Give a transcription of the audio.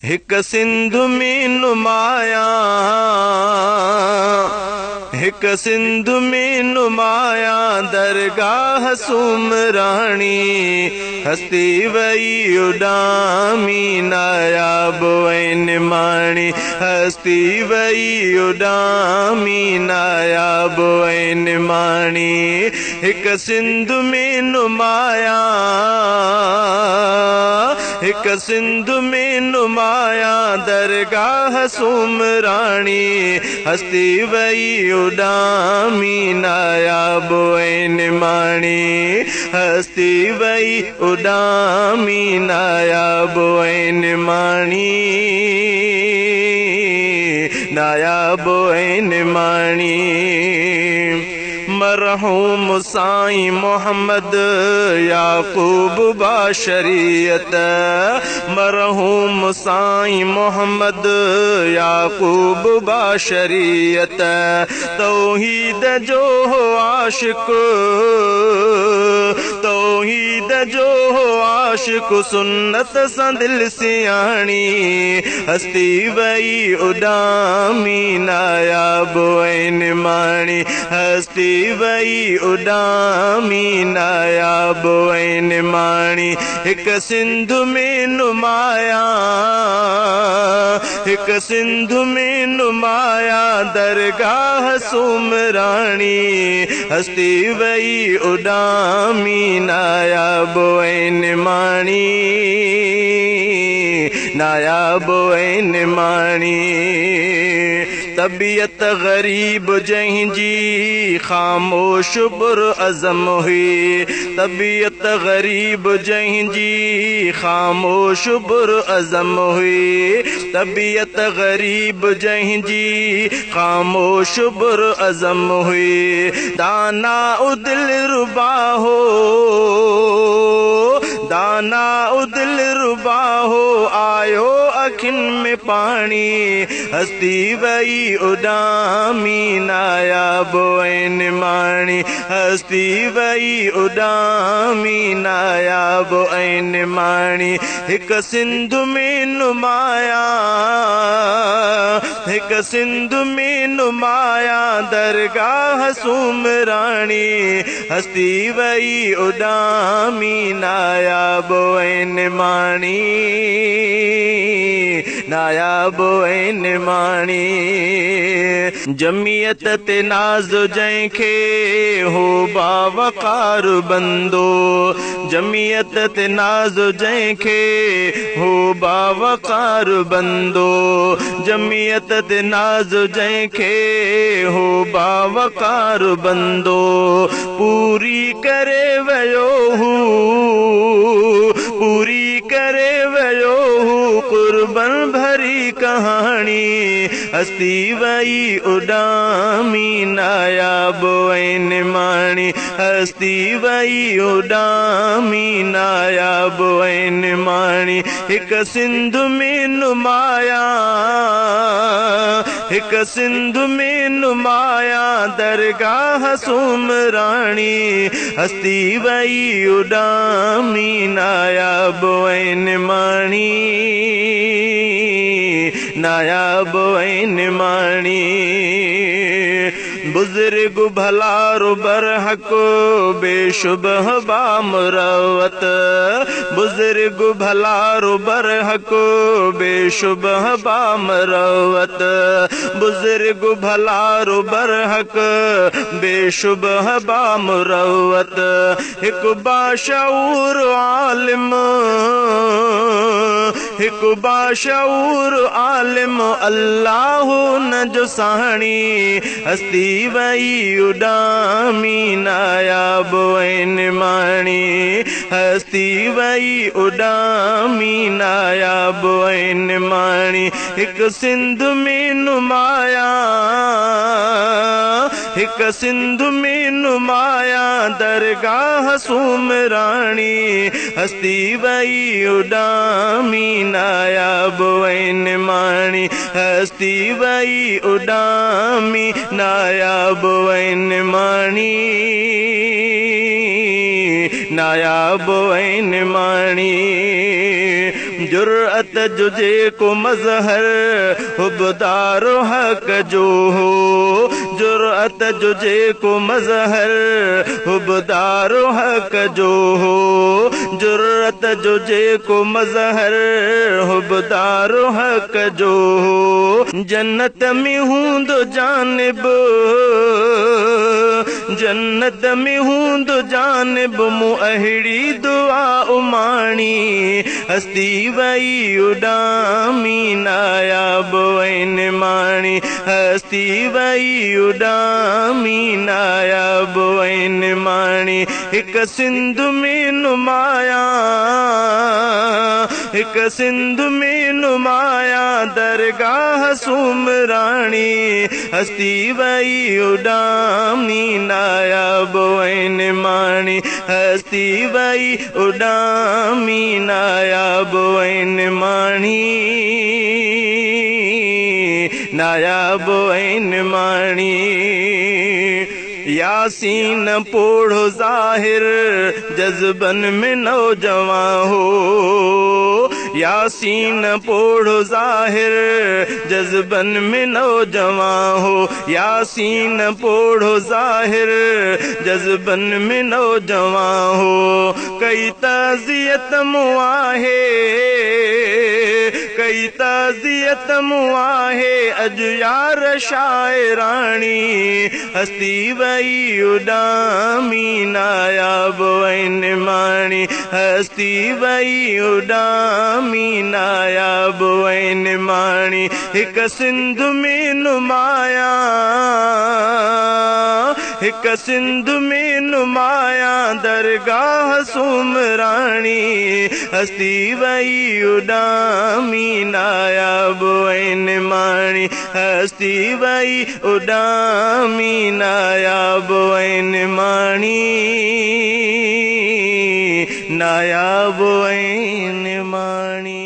هڪ سنڌ ۾ نمايان، هڪ سنڌ ۾ نمايان درگاهه سومراڻي، هستي وئي اڏامي ناياب ۽ نماڻي، هستي وئي اڏامي ناياب ۽ نماڻي. هڪ سنڌ ۾ نمايان، هڪ سنڌ ۾ نمايان درگاهه سومراڻي، هستي وئي اڏامي ناياب ۽ نماڻي، هستي وئي اڏامي ناياب ۽ نماڻي، ناياب ۽ نماڻي. مرحوم سائين محمد يعقوب باشريت، مرحوم سائين محمد يعقوب باشريت، توحيد جو هو عاشق، توحيد جو هو عاشق، سنت سان دل سياڻي، هستي وئي اڏامي ناياب ۽ نماڻي، هستي وئي اڏامي ناياب ۽ نماڻي. هڪ سنڌ ۾ نمايان، هڪ سنڌ ۾ نمايان درگاهه سومراڻي، هستي وئي اڏامي ناياب ۽ نماڻي، ناياب ۽ نماڻي. طبيعت غريب جنهن جي خاموش پر عزم هئي، طبيعت غريب جنهن جي خاموش پر عزم هئي، طبيعت غريب جنهن جي خاموش پر عزم هئي. دانا دل ربا هو، دانا دل ربا هو، آيو اکين ۾ پاڻي، هستي وئي اڏامي ناياب ۽ نماڻي، هستي وئي اڏامي ناياب ۽ نماڻي. هڪ سنڌ ۾ نمايان، هڪ سنڌ ۾ نمايان درگاهه سومراڻي، هستي وئي اڏامي ناياب ۽ نماڻي، ناياب ۽ نماڻي. جميعت تي ناز جنهن کي هو باوقار بندو، جميعت تي ناز جنهن کي هو باوقار بندو، جميعت تي ناز جنهن کي هو باوقار بندو، پوري ڪري ويو هو، پوري ڪري ويو هو قربن ڀري ڪهاڻي، هستي وئي اڏامي ناياب ۽ نماڻي، هستي وئي اڏامي ناياب ۽ نماڻي. هڪ سنڌ ۾ نمايان، هڪ سنڌ ۾ نمايان درگاهه سومراڻي، هستي وئي اڏامي ناياب ۽ نماڻي، ناياب ۽ نماڻي. بزرگ ڀلارو برحق بيشبه بامروت، بزرگ ڀلارو برحق بيشبه بامروت، بزرگ ڀلارو برحق بيشبه بامروت، هڪ باشعور عالم، هڪ باشعور عالم الله نه جو ساڻي، هستي وئي اڏامي ناياب ۽ نماڻي، هستي وئي اڏامي ناياب ۽ نماڻي. هڪ سنڌ ۾ نمايان، هڪ سنڌ ۾ نمايان درگاهه سومراڻي، هستي وئي اڏامي ناياب ۽ نماڻي، هستي وئي اڏامي ناياب ۽ نماڻي، ناياب ۽ نماڻي. जुर्अत जो जेको मज़हर हुबदार हक़ जो हो। जुर्अत जो जेको मज़हर हुबदार हक़ जो हो। जुर्अत जो जेको मज़हर हुबदार हक़ जो हो। जन्नत में हूंदो जानिब, जन्नत में हूंदो जानिब मूं अहिड़ी दुआ उमाणी। हस्ती वई उॾामी नायाब ऐं निमाणी। हस्ती वई उॾामी नायाब ऐं निमाणी। हिक सिंध में नुमाया, हिक सिंध में नुमाया दरगाह सुमराणी। हस्ती वई उॾामी नायाब ऐं निमाणी। हस्ती वई उॾामी नायाब ऐं निमाणी। नायाब ऐं निमाणी। यासीन पोड़ो ज़ाहिर जज़्बन में नौजवान हो। यासीन पोड़ो ज़ाहिर जज़्बन में नौजवान हो। यासीन पोड़ो ज़ाहिर जज़्बन में नौजवान हो। कई ताज़ियत मूं आहे, कई ताज़ियत मूं आहे अॼु यार शाइराणी। हस्ती वई उॾामी नायाब ऐं निमाणी। हस्ती वई उॾामी नायाब ऐं निमाणी। हिक सिंध में नुमाया, हिक सिंध में नुमाया दरगाह सुमराणी। हस्ती वई उॾामी नायाब ऐं निमाणी। हस्ती वई उॾामी नायाब ऐं निमाणी। नायाब ऐं निमाणी।